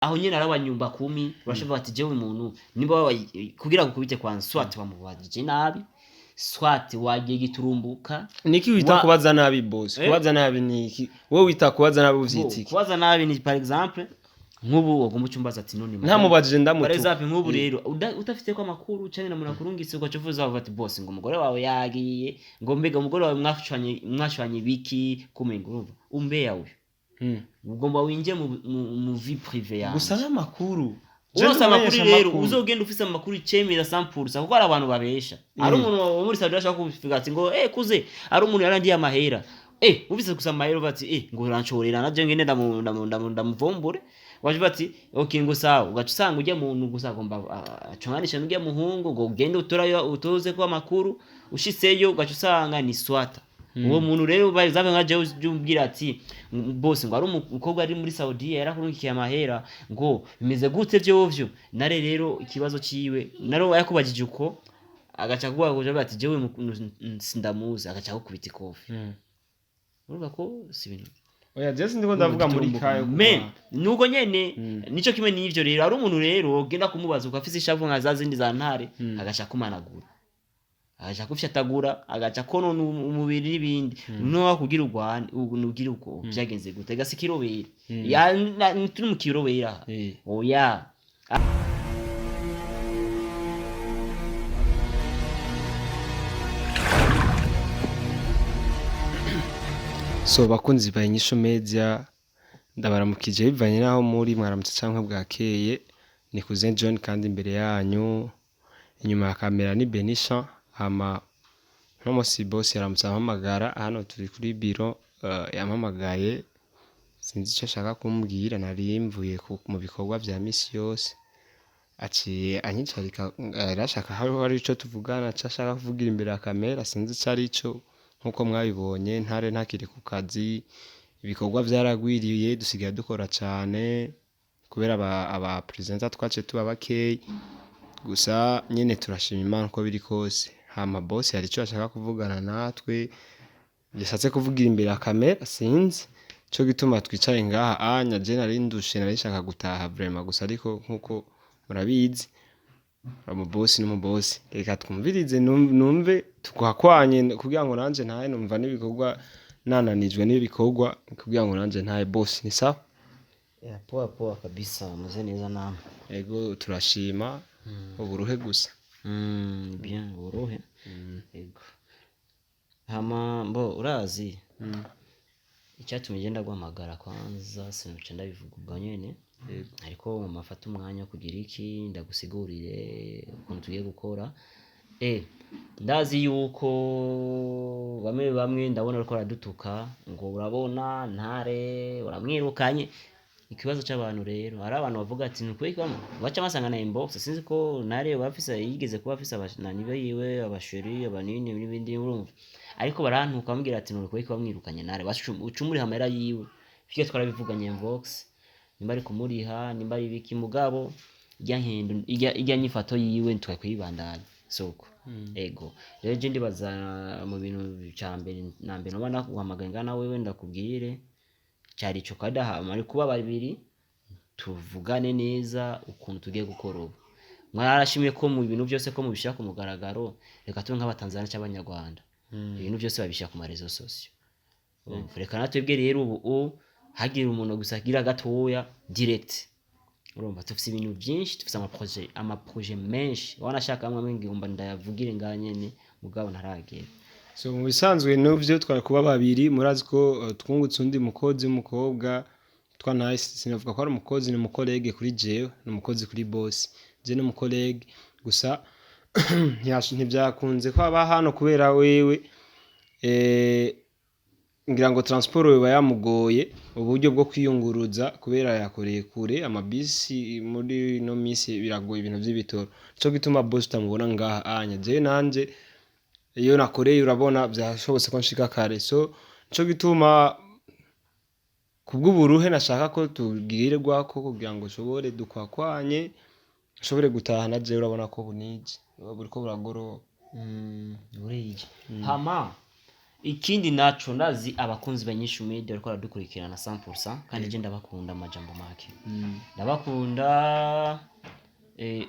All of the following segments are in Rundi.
Aho nyene ari abanyumba kumi urashobora ati jewe umuntu nimba wabaye kugira gukubite kwanza, soit wamubajije nabi, soit wagiye giturumbuka. Niki wita kubaza nabi, boss? Eh? Kubaza nabi niki? Wowe wita kubaza nabi uvyita iki? Kubaza nabi ni par exemple nk'ubu wagomba ucumbaza ati none Ntamubajije par ndamutuka. exemple nk'ubu rero udafite ko amakuru canke na muntu akurungitse, ugaca uvuza uvuga ati boss, ngo umugore wawe yagiye, ngo mbega umugore wawe mwashwanye biki, kumenga urumva umbeya uyu ugomba winjire mu vie privée yawe. Gusa n'amakuru. Urose amakuru rero uzogenda ufise amakuru icemeza 100%, kuko hari abantu babesha. Hari umuntu wo muri Saudi ashaka kuvuga ati ngo kuze ari umuntu yarandiye amahera, ufise gusa amahera, uvuga ati ngo uranshorera naje ngende ndamuvumbure, waje bati okay, ngo sawa, ugaca usanga ujya muntu gusa agomba acunganisha n'ujya muhungu ngo ugende uturayo utoze ko amakuru, ushitseyo ugaca usanga ni swata uwo muntu. Rero par exemple nka jewe ujya umbwira ati bose ngo ari umukobwa ari muri Saudiya yarakurungikiye amahera, ngo bimeze gute vyovyo, nare rero ikibazo ciwe naro yakubajije uko, agaca kuvuga ngo ati jewe sindamuzi, agaca gukubita ikofi. Urumva ko si ibintu Oya, je sindiko ndavuga muri kayo. Me nuko nyene nico kimwe n'ivyo. Rero ari umuntu rero ugenda kumubaza ukafise ishavu nka za zindi za ntare, agaca kumanagura, agaca kufyatagura, agaca konona umubiri n'ibindi, no kugira urwane ugira uko vyagenze gute gasi kirobera ya turi mu kirobera. Oya. So bakunzi ba Inyishu Media, ndabaramukije bivanye n'aho muri, mwaramutse canke bwakeye. Ni Cousin John kandi imbere yanyu, inyuma ya kamera ni Benisha. Hama uno musi boss yaramutse ampamagara, hano turi kuri biro, yampamagaye sinzi ico ashaka kumbwira. Nari mvuye mu bikorwa vya misi yose, aciye anyicarika, yarashaka hari ico tuvugana, aca ashaka kuvugira imbere ya kamera, sinzi ico arico. Nkuko mwabibonye, ntare ntakiri ku kazi, ibikorwa vyaragwiriye, dusigaye dukora cane kubera aba presenter twaciye tuba bakeyi. Gusa nyene turashima Imana uko biri kose. Hama boss hari ico ashaka kuvugana natwe, yashatse kuvugira imbere ya kamera, sinzi ico gituma twicaye ngaha anya. Je nari ndushe, nari nshaka gutaha vraiment, gusa ariko nkuko murabizi umubosi n'umubosi, reka twumvirize numve twakwanye kugira ngo nanje ntahe, numva n'ibikorwa nananijwe n'ibikorwa kugira ngo nanje ntahe. Boss, ni sawa? Ya, poa poa kabisa, meze neza namwe? Ego, turashima, uburuhe gusa. Bien, uburuhe. Ego. Hama mbo urazi icyatumye ngenda guhamagara kwanza, sinuca ndabivuga ubwo nyene, ariko mafata umwanya wo kugira iki ndagusigurire ukuntu tugiye gukora. Ndazi yuko bamwe bamwe ndabona ariko baradutuka ngo urabona ntare uramwirukanye. Ikibazo c'abantu rero, hari abantu bavuga ati ni ukuri bamwe baca basanga na inbox, sinzi ko ntare bafise yigeze kuba afise abanani biwe, abasheri, abanini n'ibindi, urumva, ariko barantuka bambwira ati ni ukuri bamwirukanye ntare ucumuriha amahera yiwe. Vyo twarabivuganye inbox, nimba ari kumuriha, nimba ari ibiki, mugabo irya nkendo irya nyifato yiwe ntitwari kuyibandanya soko. Ego rero je ndibaza mu bintu ca mbere na mbere noba naguhamagaye ngana wewe ndakubwire cari ico kadahama ari kuba babiri tuvugane neza ukuntu tugiye gukora ubu. Mwarashimye ko mu bintu byose ko mubishira ku mugaragaro, reka tube nk'abatanzania cy'abanyarwanda, ibintu byose babishira ku marezo sosiyo. Urumva, reka natwebwe rero ubu hagira umuntu gusa agira gatoya direct. Urumva dufise ibintu byinshi, dufise amaproje menshi, wanashaka amwe amwe ngomba ndayavugire ngaha nyene, mugabo ntaragera. So mu bisanzwe n'uvyo twari kuba babiri, murazi ko twungutse undi mukozi w'umukobwa twa sinavuga ko ari umukozi, ni umukolege kuri jewe, ni umukozi kuri boss, je ni umukolege gusa. Ntivyakunze ko aba hano kubera wewe ngira ngo transport yoba yamugoye, uburyo bwo kwiyunguruza, kubera yakoreye kure, amabisi muri ino misi biragoye, ibintu vy'ibitoro. Nico gituma boss utamubona ngaha anya. Jewe nanje iyo nakoreye urabona vyashobotse ko nshika kare, so nico gituma kubw'uburuhe nashaka ko tugirirwako kugira ngo nshobore dukwakwanye, nshobore gutaha na jewe. Urabona ko bunije, buriko buragoroba. Burije. Hama Ikindi naco, ndazi abakunzi ba Inyishu Media bariko baradukurikirana 100%, kandi je ndabakunda, amajambo make ndabakunda,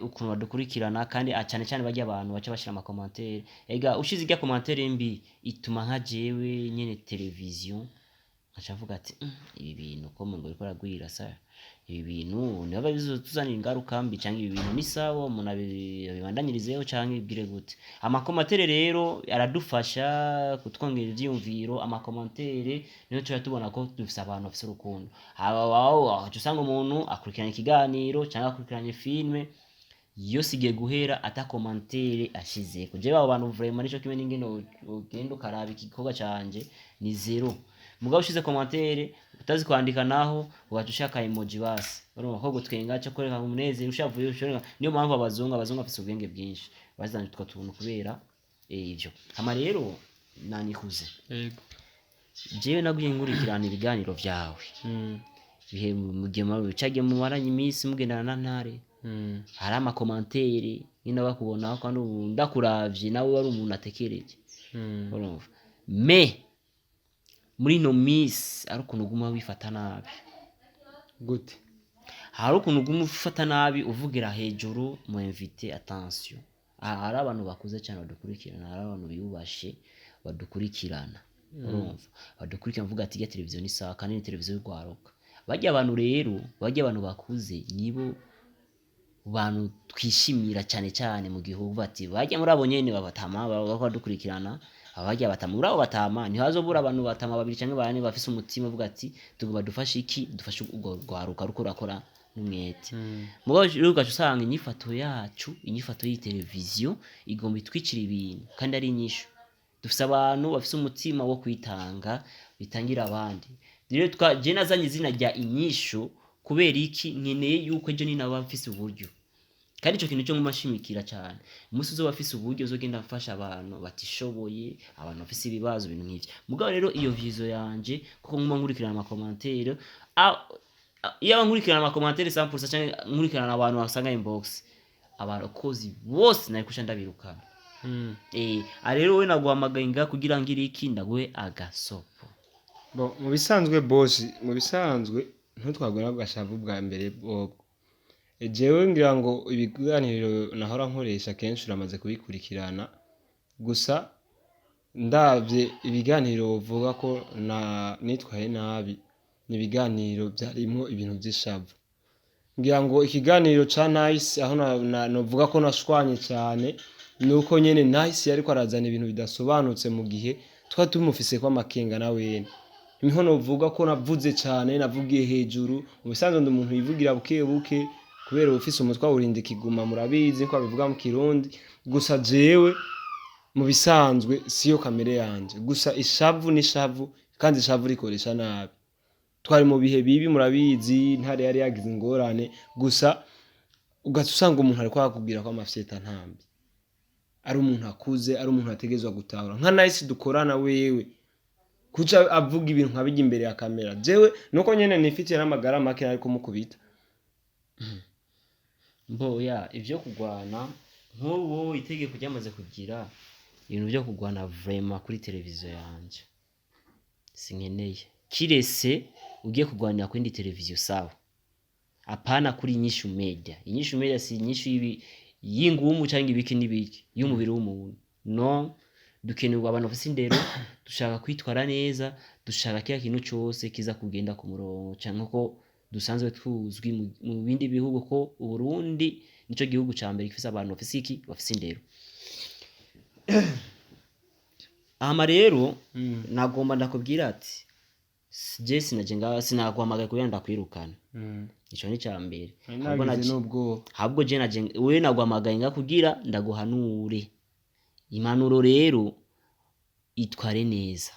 ukuntu badukurikirana, kandi cyane cyane bajya abantu baca bashira ama commentaire. Ega ushize irya commentaire mbi ituma nka jewe nyene television nkaca mvuga ati: Ibi bintu ko ngo biriko biragwira sa, ibi bintu niba bizotuzanira ingaruka mbi, canke ibi bintu ni sawa, umuntu abibandanyirizeho canke bigire gute?" Ama commentaire rero aradufasha kutwongera ivyiyumviro. Ama commentaire niyo tuba tubona ko dufise abantu bafise urukundo. Aba waca usanga umuntu akurikirana ikiganiro canke akurikiranye filme yose igiye guhera ata commentaire ashizeko. Jewe abo bantu vraiment nico kimwe n'ingene ugenda ukaraba igikorwa canje ni zéro. Mugabo ushize commentaire utazi kwandika naho, ugaca ushaka emoji, basi urumva ko gutwenga cyo kwereka umunezero ushavuye ushobora. Niyo mpamvu abazungu bafise ubwenge bwinshi, bazanye utwo tuntu kubera ivyo. Hama rero nanikuze, Yego. jewe naguye nkurikirana ibiganiro vyawe bihe mu gihe cagiye mumaranye iminsi mugendana na Ntare. Hari ama commentaire nyine bakubonaho, kandi ubu ndakuravye nawe wari umuntu atekereje. Urumva, me muri ino minsi ari ukuntu uguma wifata nabi. Gute? Hari ukuntu uguma ufata nabi, uvugira hejuru mu invité. Attention, aha hari abantu bakuze cyane badukurikirana, hari abantu biyubashe badukurikirana. Urumva, badukurikirana bavuga ati: "Irya televiziyo ni sawa, kandi ni televiziyo y'urwaruka." Bajya abantu rero, bajya abantu bakuze nibo bantu twishimira cyane cyane mu gihugu, bati bajya muri abo nyene babatama baba badukurikirana. Abajya batama, muri abo batama ntihazobura abantu batama babiri canke bane bafise umutima uvuga ati: "Tugomba dufashe iki, dufashe urwo rwaruka ruko rurakora n'umwete." Mugabo rero ugaca usanga inyifato yacu, inyifato y'iyi televiziyo igomba itwicira ibintu kandi ari inyishu. Dufise abantu bafise umutima wo kwitanga, bitangira abandi. Rero je nazanye izina rya Inyishu kubera iki? Nkeneye yuko ejo ninaba mfise uburyo, kandi ico kintu cyo nguma nshimikira cyane, umunsi uzoba afise uburyo uzogenda mfasha abantu batishoboye, abantu bafise ibibazo, ibintu nk'ivyo. Mugabo rero iyo vision yanje, kuko nguma nkurikirana ama commentaire, iyo aba nkurikirana ama commentaire 100% canke nkurikirana abantu basanga inbox, abakozi bose nari kuca ndabirukana. Rero we naguhamagaye nga kugira ngire iki? Ndaguhe agasopo. Bon, mu bisanzwe boss, mu bisanzwe ntutwagwe n'agashavu bwa mbere bwobwo. Jewe ngira ngo ibiganiro nahora nkoresha kenshi uramaze kubikurikirana. Gusa ndavye ibiganiro uvuga ko na nitwaye nabi, ni ibiganiro vyarimwo ibintu vy'ishavu. Ngira ngo ikiganiro ca Nice, aho novuga ko nashwanye cane, nuko nyene Nice yariko arazana ibintu bidasobanutse mu gihe twari tumufiseko amakenga na wene. Niho novuga ko navuze cane, navugiye hejuru. Mu bisanzwe ndi umuntu yivugira buke buke, kubera uwufise umutwe awurinda ikiguma, murabizi ko babivuga mu Kirundi. Gusa jewe mu bisanzwe siyo kamere yanje. Gusa ishavu n'ishavu, kandi ishavu rikoresha nabi. Twari mu bihe bibi, murabizi, Ntare yari yagize ingorane. Gusa ugaca usanga umuntu ariko arakubwira ko amafyeta ntambi, ari umuntu akuze, ari umuntu ategerezwa gutahura nka Nice dukorana. Wewe kuca avuga ibintu nka bijya imbere ya kamera, jewe nuko nyene nifitiye n'amagara make ariko mukubita. Mbo ya ivyo kugwana, nk'ubu itegeko ryamaze kugira ibintu byo kugwana, vraiment kuri televiziyo yanje sinkeneye. Kirese ugiye kugwanira kuri indi televiziyo, sawa, apana kuri Inyishu Media. Inyishu Media si inyishu y'ingumu cyangwa ibiki n'ibiki y'umubiri w'umuntu, no dukeneye abantu bafise indero. Dushaka kwitwara neza, dushaka kila kintu cyose kiza kugenda ku murongo, cyangwa ko dusanzwe tuzwi mu bindi bihugu ko Uburundi nico gihugu ca mbere gifise abantu bafise iki, bafise indero. Hama rero nagomba ndakubwira ati je sinaje ngaha, sinaguhamagaye kugira ndakwirukana. Ico ni ca mbere. Ahubwo nagize n'ubwoba. Ahubwo je naje, wewe naguhamagaye nga kugira ndaguhanure. Impanuro rero, itware neza,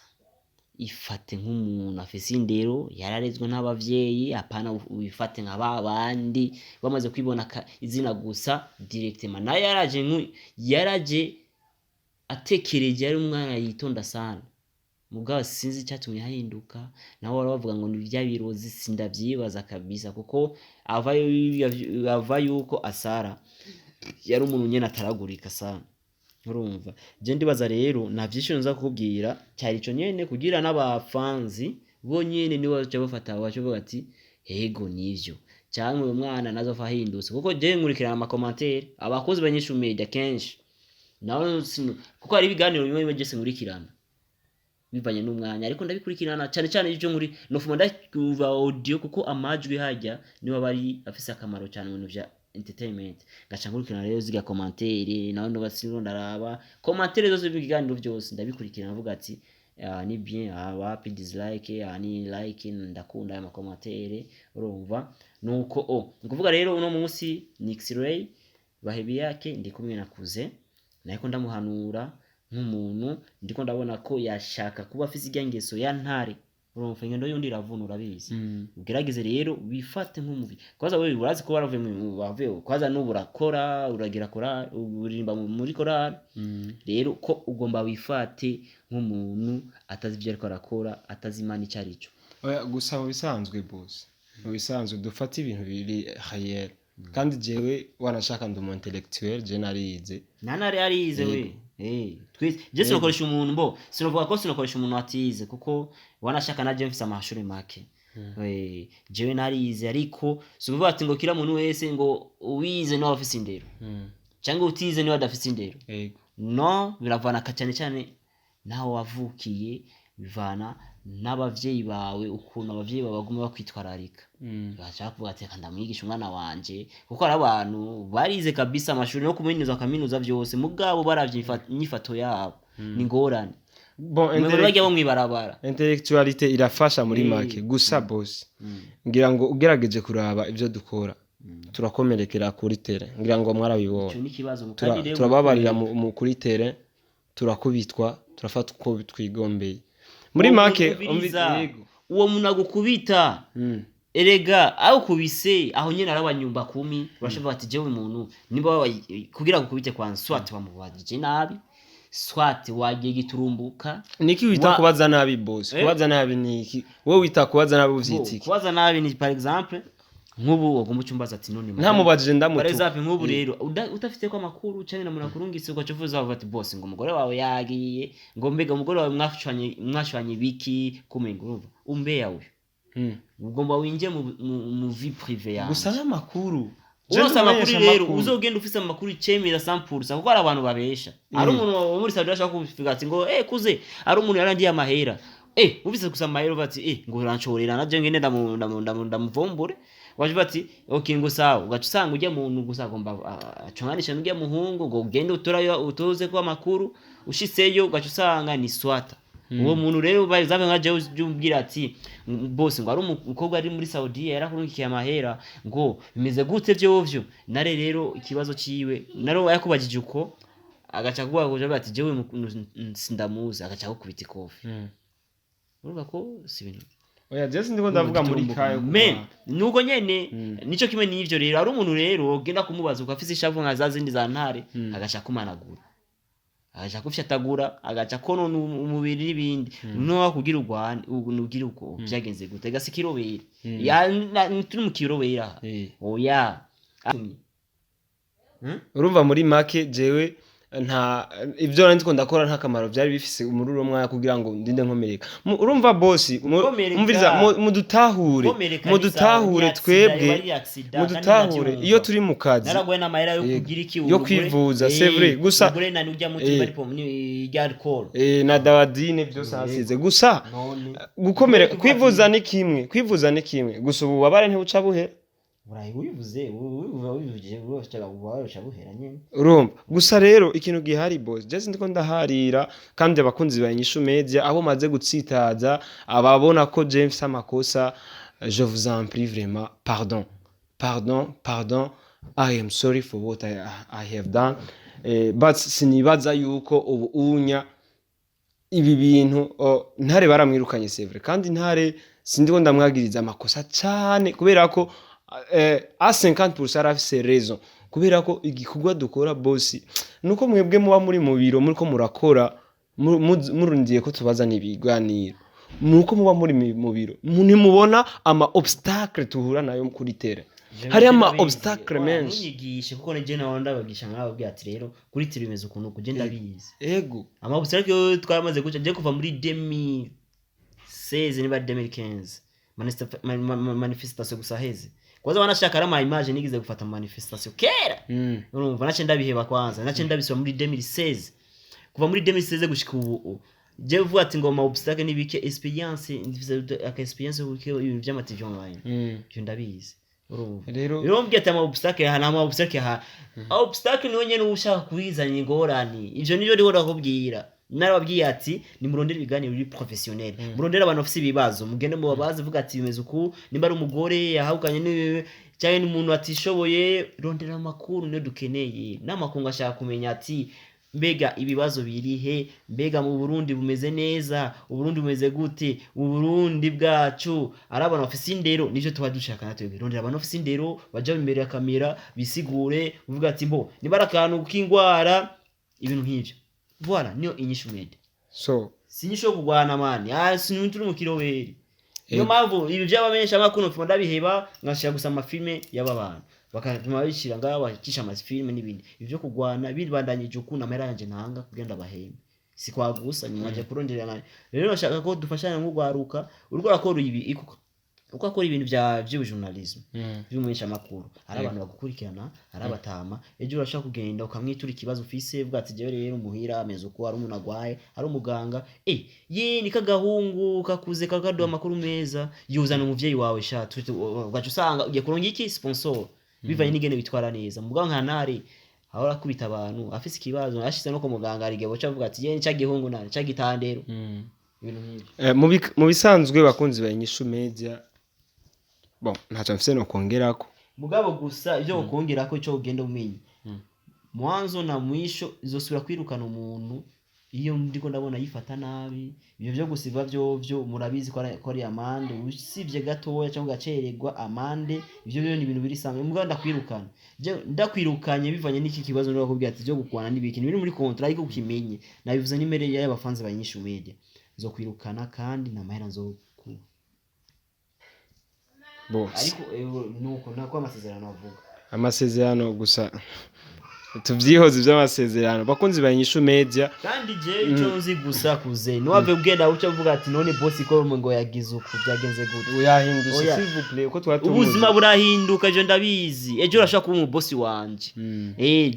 ifate nk'umuntu afise indero, yararezwe n'abavyeyi, apana wifate nka ba bandi bamaze kwibona izina gusa directement. Naye yaraje yaraje atekereje, yari umwana yitonda sana, mugabo sinzi icyatumye ahinduka. Nawe wari bavuga ngo ni bya birozi, sindavyibaza kabisa, kuko ava yuko asara yari umuntu nyene ataragurika sana. Urumva, je ndibaza rero nta vyinshi nza kukubwira, cyari ico nyene, kugira n'abafanzi bo nyene nibo baca bafata, baca bavuga ati ego nivyo, cyangwa uyu mwana nazofa ahindutse, kuko je nkurikirana ama commentaires abakozi ba Inyishu Media kenshi nawe kuko hari ibiganiro bimwe bimwe je sinkurikirana bivanye n'umwanya, ariko ndabikurikirana cyane cyane ibyo nkuri nofuma ndakumva audio, kuko amajwi hajya niba bari afise akamaro cyane mu bintu vya entertainment. Ngaca nkurikirana rero ziga commentaire, nawe ndo ndaraba commentaire zose z'ibiganiro byose ndabikurikirana, avuga ati ah, ni bien, ah, wapi dislike, ah, ni like, ndakunda aya ma commentaire. Urumva nuko o ni kuvuga rero uno munsi ni X-ray bahebi yake, ndi kumwe na Kuze, nariko ndamuhanura nk'umuntu ndiko ndabona ko yashaka kuba afise irya ngeso ya Ntare. Urumva, ingendo yundi iravuna, urabizi. Ugerageze rero wifate nk'umuvi kwanza. Wewe urazi ko waravuye mu wavuye kwanza, n'ubu urakora, uragira kora, uririmba muri korali. Rero ko ugomba wifate nk'umuntu atazi ibyo ariko arakora, atazi Imana icyo ari cyo. Oya, gusa mu bisanzwe boss, mu bisanzwe dufate ibintu biri réel, kandi jewe wanashaka ndi umu intellectuel, je narize. Nta yarize we. Twese je sinokoresha umuntu mbo sinovuga ko sinokoresha umuntu atize, kuko wanashaka na je mfise amashuri make. Jewe narize, ariko sikuvuga ati ngo kila muntu wese ngo uwize niwe afise indero cyangwa utize niwe adafise indero. No biravana cyane cyane naho wavukiye, bivana n'abavyeyi bawe, ukuntu abavyeyi bawe baguma bakwitwararika. Bashaka kuvuga ati reka ndamwigisha umwana wanje, kuko hari abantu barize kabisa amashuri no kuminuza kaminuza byose, mugabo baravye inyifato yabo ni ngorane. Bon, umengo bajya bo mw'ibarabara. Intellectualité irafasha muri make. Gusa boss, ngira ngo ugerageje kuraba ibyo dukora, turakomerekera kuri terrain, ngira ngo mwarabibonye. Ico ni ikibazo kandi rero Turababarira kuri terrain, turakubitwa, turafata uko twigombeye muri Uwo make. muntu umviriza, Yego. uwo muntu agukubita, erega awukubise aho nyene araba nyumba kumi, urashobora ati jewe umuntu nimba kugira gukubite kwa soit wamubajije nabi, soit wagiye giturumbuka. Niki wita kubaza nabi, boss? Eh? Kubaza nabi niki? Wowe wita kubaza nabi uvyita iki? Kubaza nabi ni par exemple nk'ubu wagomba ucumbaza ati none Ntamubajije par ndamutuka. exemple nk'ubu rero udafite ko amakuru canke namuntu akurungitse, ugaca uvuza uvuga ati boss, ngo umugore wawe yagiye, ngo mbega umugore wawe mwashwanye biki, kumenga urumva umbeya uyu ugomba winjire mu vie privée yawe. Gusa n'amakuru. Uronse amakuru Je rero amakuru. Uzogenda ufise amakuru icemeza 100%, kuko hari abantu babesha. Hari umuntu wo muri Saudi ashaka kuvuga ati ngo kuze hari umuntu yarandiye amahera, ufise gusa amahera, uvuga ati ngo uranshorera naje ngende ndamuvumbure, waje ati okay, ngo sawa, ugaca usanga ujya muntu gusa agomba acunganisha n'ujya muhungu ngo ugende uturayo utuze ko amakuru, ushitseyo ugaca usanga ni swata uwo muntu. Rero par exemple nka jewe ujya umbwira ati bose ngo ari umukobwa ari muri Saudiya yarakurungikiye amahera, ngo bimeze gute vyovyo, nare rero ikibazo ciwe nare yakubajije uko, agaca kuvuga ngo ati jewe sindamuzi, agaca gukubita ikofi. Urumva ko si ibintu Oya, je sindiko ndavuga muri kayo. Men nuko nyene nico kimwe n'ivyo. Rero hari umuntu rero ugenda kumubaza uko afise ishavu nka za zindi za Ntare, agaca kumanagura, agaca kufyatagura, agaca konona umubiri n'ibindi, no kugira urwane ugira uko byagenze gute gasi kirobera ya turi mu kirobera aha. Oya. Urumva, muri make jewe nta ibyo nari ndiko ndakora, nta kamaro byari bifise muri uwo mwanya kugira ngo ndinde nkomereka. Urumva boss, Gukomereka. umviriza, mudutahure. Gukomereka ni Mudutahure sawa, ni twebwe accident, yari accident, mudutahure kandi iyo turi mu kazi. Naraguye n'amahera yo kugira iki? Yo kwivuza, c'est vrai, gusa ugure na ujya muti bari pom ni rya alcool. Na dawadine byose hasize gusa. None Gukomereka, kwivuza ni kimwe, kwivuza ni kimwe, gusa ububabare ntibuca buhera. Urayi wivuze ubivuze wivugije ubuca buhera nyene. Urumva, gusa rero ikintu gihari boss, je sindiko ndaharira, kandi abakunzi ba Inyishu Media, abo maze gutsitaza, ababona ko je mfise amakosa, je vous en prie vraiment, pardon, pardon, pardon, I am sorry for what I have done. But sinibaza yuko ubu unya ibi bintu Ntare baramwirukanye, c'est vrai, kandi Ntare sindiko ndamwagiriza amakosa cyane, kubera ko a 50% arafise raison, kubera ko igikorwa dukora boss nuko mwebwe muba muri mu biro muriko murakora, murundiye ko tubazana ibiganiro, nuko muba muri mu biro ntimubona ama obstacle tuhura nayo kuri terrain. Hariho ama obstacle menshi. Ntunyigishe, kuko nije nawe ndabagisha, nkababwira ati rero kuri tiri bimeze ukuntu kuje, ndabizi. Ama obstacle yo twamaze guca je kuva muri 2016, niba 2015, manifestation gusa heze kwanza, wanashaka ari ama image nigeze gufata manifestation kera. Urumva, nace ndabiheba kwanza, nace ndabisoma muri 2016. Kuva muri 2016 gushika ubu, je vuga ati ngo ama obstacle nibike, experience mfise, aka experience buke ibintu vy'ama TV online. Ivyo ndabizi, urumva. Rero Rero mbwiye ati ama obstacle aha, ama obstacle aha, obstacle niwe nyene uba ushaka kubizanya ingorane. Ivyo nivyo ndiko ndakubwira. Narababwiye ati nimurondere ibiganiro biri professionnel, murondere abantu bafise ibibazo, mugende mubabaze, vuga ati bimeze uku, nimba ari umugore yahukanye cyangwa n'umuntu atishoboye, rondera amakuru, niyo dukeneye. N'amakungu ashaka kumenya ati mbega ibibazo birihe, mbega mu Burundi bumeze neza, Uburundi bumeze gute, Uburundi bwacu ari abantu bafise indero. Nivyo tuba dushaka natwe, rondera abantu bafise indero, baja imbere ya kamera bisigure, uvuga ati mbo niba ari akantu k'ingwara, ibintu nk'ivyo. Voilà, niyo Inyishu Media. So si inyishu yo kurwana mani, ah, si turi mu kiroberi. Niyo mpamvu ibi by'abamenyesha amakuru mfuma ndabiheba, nkashira gusa amafilme y'aba bantu, bakatuma babishira ngaho, bakicisha amafilme n'ibindi. Ibyo kurwana bibandanyije ukuntu amahera yanje ntanga kugira ndabahembe si kwagusa nyuma nje kurondera nani. Rero nashaka ko dufashanya nk'urwaruka, uriko urakora ibi, uko akora ibintu bya by'ubujournalisme, by'umumenyesha amakuru, hari abantu bagukurikirana, hari abatama. Ejo urashaka kugenda ukamwitura ikibazo ufise, uvuga ati jewe rero muhira ameze uko, hari umuntu agwaye, hari umuganga, ye ni kagahungu kakuze kakaduha amakuru meza, yuzana umuvyeyi wawe sha, ugaca usanga ugiye kuronka iki sponsor bivanye n'ingene bitwara neza. Mugabo nka ntare ahora akubita abantu, afise ikibazo ashize no ku muganga, hari igihe boca avuga ati ye ca gihungu nare ca gitandero, ibintu nk'ivyo. Mu bisanzwe, bakunzi ba Inyishu Media, bon, ntacyo mfise no kongerako. Mugabo gusa ibyo ukongera ko icyo ugenda umenya mwanzo na mwisho, izosubira kwirukana umuntu iyo ndiko ndabona yifata nabi. Ibyo byo gusiba byo byo murabizi ko ari amande, usibye gatoya cyangwa ugacererwa amande, ibyo byo ni ibintu biri sanzwe. Mugabo ndakwirukana. Je ndakwirukanye bivanye n'iki kibazo ndakubwira ati byo gukwana n'ibiki biri muri contrat, ariko ukimenye nabivuze n'imbere y'abafanzi ba Inyishu Media, nzokwirukana kandi nta mahera nzokuba. Bose. Ariko nuko nako amasezerano avuga. Amasezerano gusa, tuvyihoze ivy'amasezerano, bakunzi ba Inyishu Media. Kandi je icyo nzi gusa kuze niwave ugenda uca uvuga ati none boss ko ngo yagize uku, byagenze gute? Yahindutse. Oya. S'il vous plaît, uko twatumuzi. Ubuzima burahinduka, ejo ndabizi, ejo urashobora kuba umubosi wanje.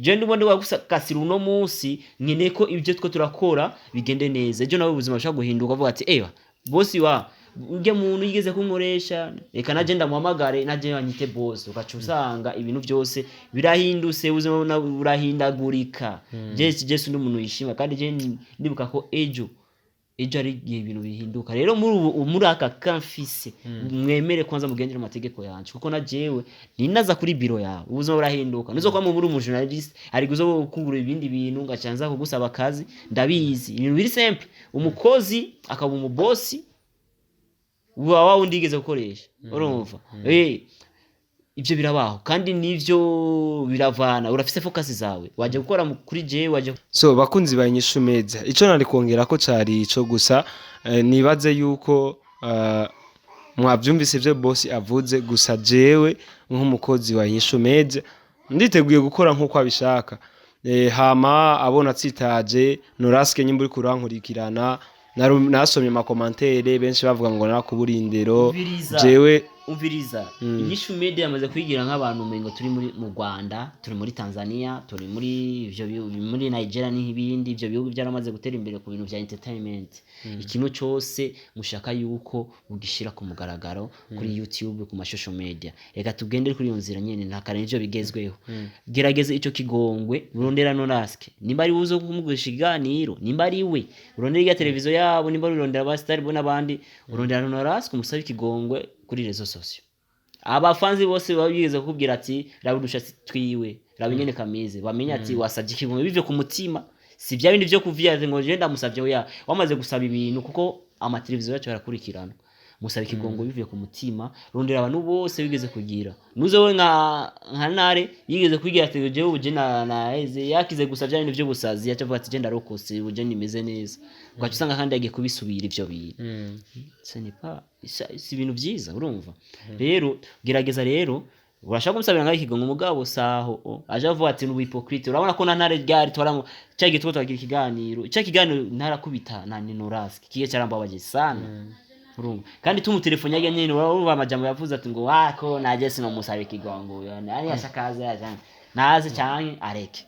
Je ndimo ndagusakasira uno munsi, nkeneye ko ibyo two turakora bigende neza. Ejo nawe ubuzima bushobora guhinduka, uvuga ati ewa bosi wa urya muntu yigeze kunkoresha, reka naje ndamuhamagare, naje anyite bosi. Ugaca usanga ibintu byose birahindutse, ubuzima burahindagurika. Je si undi muntu yishima, kandi je ndibuka ko ejo ari igihe ibintu bihinduka. Rero muri ubu, muri aka kamfise, mwemere kwanza mugendere amategeko yanje, kuko na jewe ninaza kuri biro yawe ubuzima burahinduka, nizo kwa muri umu journalist ari guzo kugura ibindi bintu, ngaca nza kugusaba akazi. Ndabizi, ibintu biri simple, umukozi akaba umubosi wa wundi yigeze gukoresha, urumva. Ibyo birabaho kandi nivyo biravana. Urafise focus zawe waje gukora kuri jewe waje. So bakunzi ba Inyishu Media, ico nari kongera ko cari ico gusa. Nibaze yuko mwavyumvise ivyo boss avuze. Gusa jewe nk'umukozi wa Inyishu Media nditeguye gukora nk'uko abishaka. Hama abona atsitaje Noraske, nyimba uriko urankurikirana, nasomye ama commentaires benshi bavuga ngo nakubura indero. Umviriza. Jewe Umviriza, Inyishu Media yamaze kwigira nk'abantu umengo turi muri mu Rwanda, turi muri Tanzania, turi muri ivyo muri Nigeria n'ibindi. Ivyo bihugu byaramaze gutera imbere ku bintu vya entertainment. Ikintu cyose mushaka yuko mugishira ku mugaragaro kuri YouTube, ku ma social media. Reka tugende kuri iyo nzira nyene, nta kare nivyo bigezweho. Gerageza ico kigongwe, urondera Noraske, nimba ari uzo kumugurisha ikiganiro, nimba ari we urondera irya televiziyo yabo, nimba urondera abasitari bo n'abandi, urondera Noraske, umusabe ikigongwe kuri réseaux sociaux. Abafanzi bose baba bigeze kukubwira ati raba udushatsi twiwe, raba ingene kameze, bamenye ati wasabye ikigongwe bive ku mutima, si bya bindi vyo kuvya ngo je ndamusavye. Oya, wamaze gusaba ibintu, kuko amateleviziyo yacu arakurikirana. Musaba ikigongo bivuye ku mutima, rondera abantu bose bigeze kugira nuze we nka ntare yigeze kwigira ati jewe ubu je na eze yakize gusa bya bintu vy'ubusazi, yaca avuga ati je ndarokose, ubu je nimeze neza, ugaca usanga kandi yagiye kubisubira ivyo bintu. Ce n'est pas si ibintu byiza, urumva. Rero gerageza rero. Urashaka kumusabira ngaho ikigongo, mugabo saho o aje avuga ati nubu hypocrite. Urabona ko na Ntare ryari twaramu cya gihe twagira ikiganiro, cya kiganiro ntarakubita na Ninoraski kiye cyarambabaje sana. Urumva kandi tumutelefone yajya nyine, urumva amajambo yavuze ati ngo wako naje sinomusaba ikigongo yani yashakaza yajana naze canke areke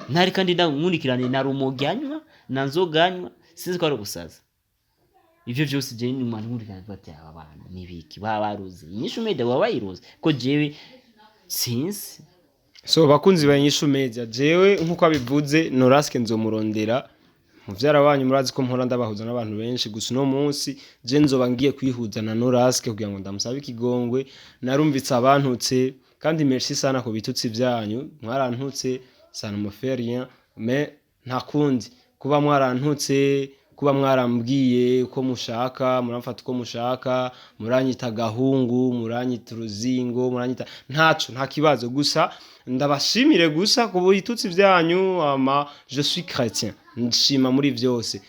ntari. Kandi nkurikirane na rumogi anywa na nzoga anywa, sinzi ko ari ugusaza. Ivyo vyose je nyuma nkurikirane mvuga ati aba bantu nibiki baba baruzi Inyishu Media, baba bayiruzi ko jewe sinzi. So bakunzi ba Inyishu Media, jewe nkuko abivuze Noraske nzomurondera. Muvyara wanyu murazi ko mpora ndabahuza n'abantu benshi, gusa uno munsi je nzoba ngiye kwihuza na Noraske kugira ngo ndamusabe ikigongwe. Narumvitse abantutse, kandi merci sana ku bitutsi vyanyu mwarantutse, ça ne me fait rien, mais nta kundi kuba mwarantutse, kuba mwarambwiye uko mushaka, muramfata uko mushaka, muranyita gahungu, muranyita uruzingo, muranyita ntaco, nta kibazo. Gusa ndabashimire gusa ku bitutsi vyanyu. Ama je suis chrétien, nshima muri vyose.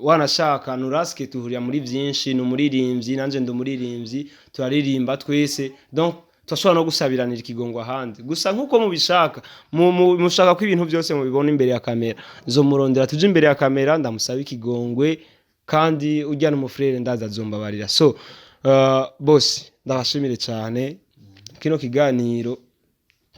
Wanashaka Nuraske tuhurira muri vyinshi, ni umuririmbyi nanje ndi umuririmbyi, turaririmba twese, donc turashobora no gusabiranira ikigongo ahandi. Gusa nkuko mubishaka, mushaka ko ibintu byose mubibona imbere ya kamera, nzomurondera tuje imbere ya kamera ndamusaba ikigongwe, kandi ujya n'umufrere ndaza azombabarira. So bose ndabashimire cyane. Kino kiganiro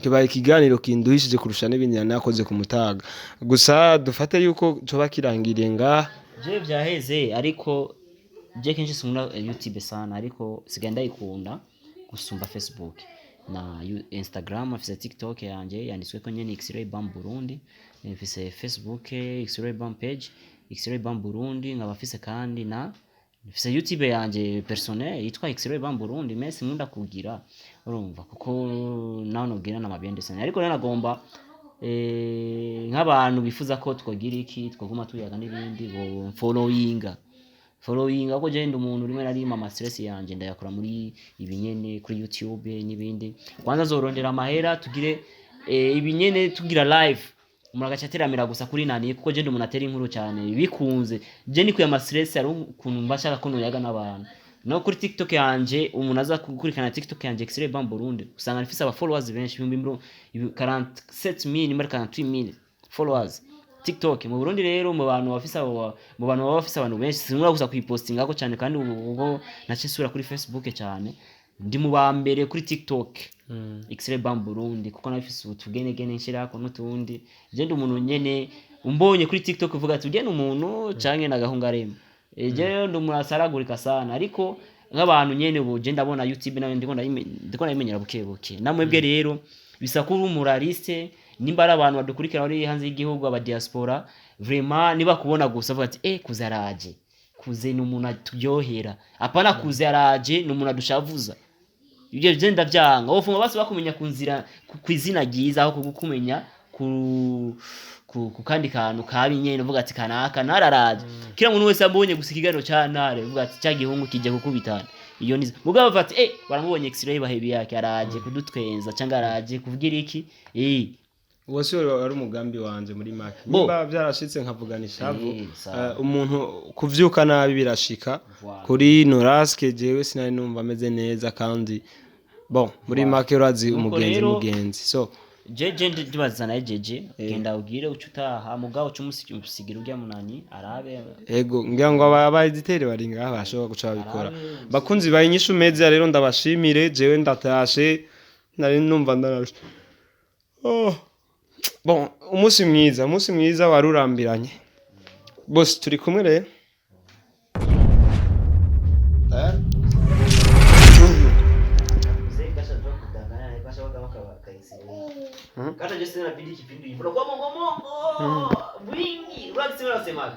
kibaye ikiganiro kinduhishije kurusha n'ibindi nari nakoze ku mutaga. Gusa dufate yuko coba kirangiriye ngaha. Je vyaheze, ariko je kenshi sinkunda YouTube sana, ariko sigaye ndayikunda gusumba Facebook na Instagram. Mfise TikTok yanje yanditsweko nyene X-Ray Bam Burundi, mfise Facebook X-Ray Bam page, X-Ray Bam Burundi, nkaba mfise kandi na mfise YouTube yanje personnel yitwa X-Ray Bam Burundi, mais sinkunda kugira, urumva, kuko naho nobwira n'amabiende sana. Ariko rero nagomba nk'abantu bifuza ko twogira iki, twoguma tuyaga n'ibindi, bo followinga, ko je ndi umuntu rimwe na rimwe ama stress yanje ndayakora muri ibi nyene kuri YouTube n'ibindi. Kwanza nzorondera amahera tugire ibi nyene, tugira live, umuntu agaca ateramira gusa kuri nani, kuko je ndi umuntu atera inkuru cyane bikunze. Je nikuye ama stress, ari ukuntu mba nshaka ko noyaga n'abantu. No kuri TikTok yanje, umuntu aza gukurikirana TikTok yanje X-Ray Bam Burundi, usanga nfise aba followers benshi, ibihumbi 47,000 muri 48,000 followers TikTok mu Burundi. Rero mu bantu bafise abo, mu bantu baba bafise abantu benshi, sinkunda gusa kuyipostinga ko cyane, kandi ubu ubwo nace nsubira kuri Facebook cyane, ndi mu ba mbere kuri TikTok X-Ray Bam Burundi, kuko nafise utugenegene nshirako n'utundi. Je ndi umuntu nyene umbonye kuri TikTok uvuga ati ugena umuntu canke nagahungarema. Je rero ndi umuntu asaragurika sana, ariko nk'abantu nyene ubu je ndabona YouTube nayo ndiko ndayimenyera buke buke. Namwebwe rero bisa kuba umuraliste, nimba ari abantu badukurikira bari hanze y'igihugu, aba diaspora, vraiment niba kubona gusa avuga ati kuze araje, kuze ni umuntu aturyohera, apana kuze araje ni umuntu adushavuza. Ibyo byo ndavyanga. Wofunga basi bakumenya ku nzira, ku izina ryiza, aho kukumenya ku kandi kantu kabi nyene, uvuga ati kanaka nararaje. Kila muntu wese ambonye gusa ikiganiro ca Ntare uvuga ati cya gihungu kije kukubitana iyo nizo, mugabo bavuga ati baramubonye X-Ray bahebi yake araje kudutwenza cyangwa araje kuvugira iki. Uwo si wari umugambi wanje muri make. Bo. Nimba byarashitse nkavugana ishavu, Sawa. Umuntu kuvyuka nabi birashika. Voilà. Kuri Noraske jewe sinari numva ameze neza, kandi bon, muri make urazi Nuko umugenzi rero- mugenzi so Jeje ndibaza naye jeje genda ubwire uca utaha, mugabo uca umusigira urya munani arabe. Ego, ngira ngo aba éditeur bari ngaha bashobora guca babikora. Bakunzi ba Inyishu Media rero ndabashimire, jewe ndatashe, nari numva ndarashe. Oh. Bon, umunsi mwiza, umunsi mwiza warurambiranye bose, turi kumwe rero. Eh? Mzee kasha kudanganya, kasha waka waka kaisi. Kata je sina bidi kipindi hivyo. Kwa mongo mongo. Wingi. Unasema unasemaga.